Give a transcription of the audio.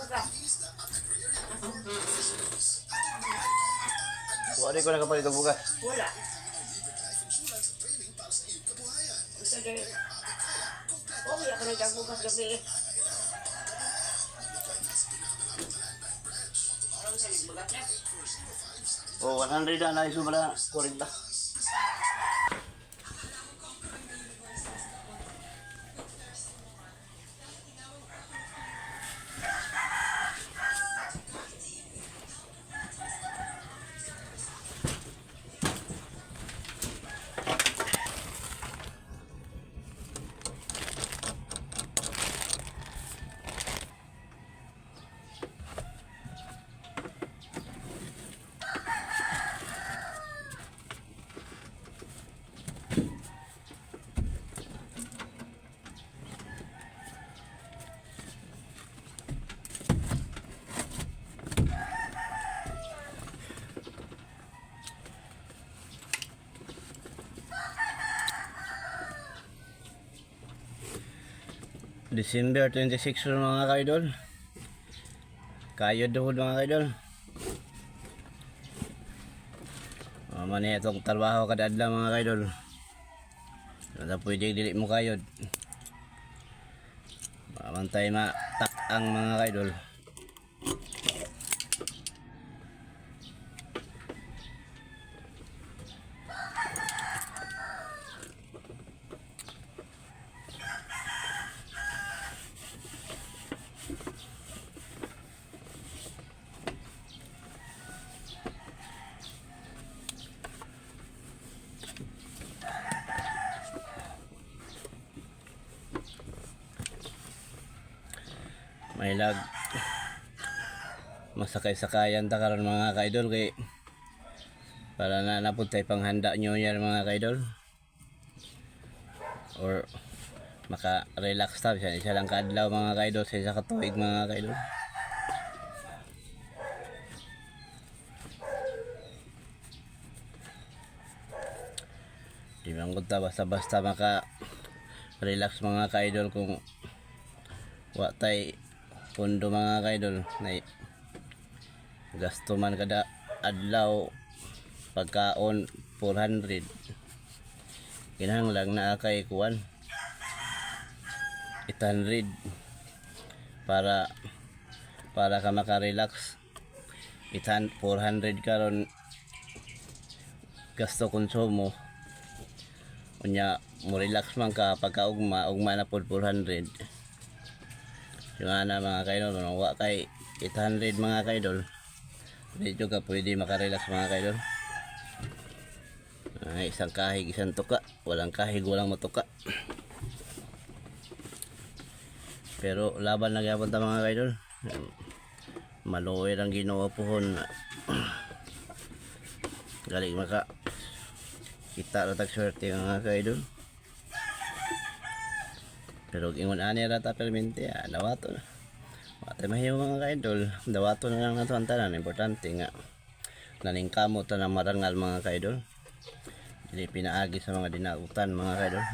ka. Wala ko nakapalit og bugas. Wala. Basta dahil. Okay, ako nagdagugas gabi eh. Alam sa nagbagat na. Oh, 100 na na isubra 40. December 26 ron, mga kaidol. Kayod duhod, mga kaidol. Mama niya itong trabaho kada adlaw, mga kaidol. Wala pwede dili mo kayod. Mamantay matak ang mga kaidol. May lag masakay-sakayan ta karon, mga kaidol, kay para na napuntay panghanda nyo yan, mga kaidol, or maka-relax ta bisan isa lang kaadlaw, mga kaidol, sa isa ka tuig, mga kaidol. Di man gud ta basta-basta maka relax, mga kaidol, kung wa tay pondo, mga kaidol, nay gasto man kada adlaw pagkaon 400, kinahanglan naa kay kuan 800 para ka makarelax. 800, 400 karon gasto konsumo, unya mo relax man ka pagkaugma, ugma na pod 400. Yung ana, mga kaidol, wa kay 800, mga kaidol, medyo ka pwede makarelax, mga kaidol. Ay, isang kahig isang tuka, walang kahig walang matuka, pero laban na gyapon ta, mga kaidol. Maluoy ang Ginoo pohon, galing maka kita ra tag swerte, mga kaidol. Pero ingon ani ra ta permente, ah, dawato na. Wa tay mahimo, mga kaidol, dawato na lang nato ang tanan. Importante nga naningkamot ta ng marangal, mga kaidol, dili pinaagi sa mga dinautan, mga kaidol.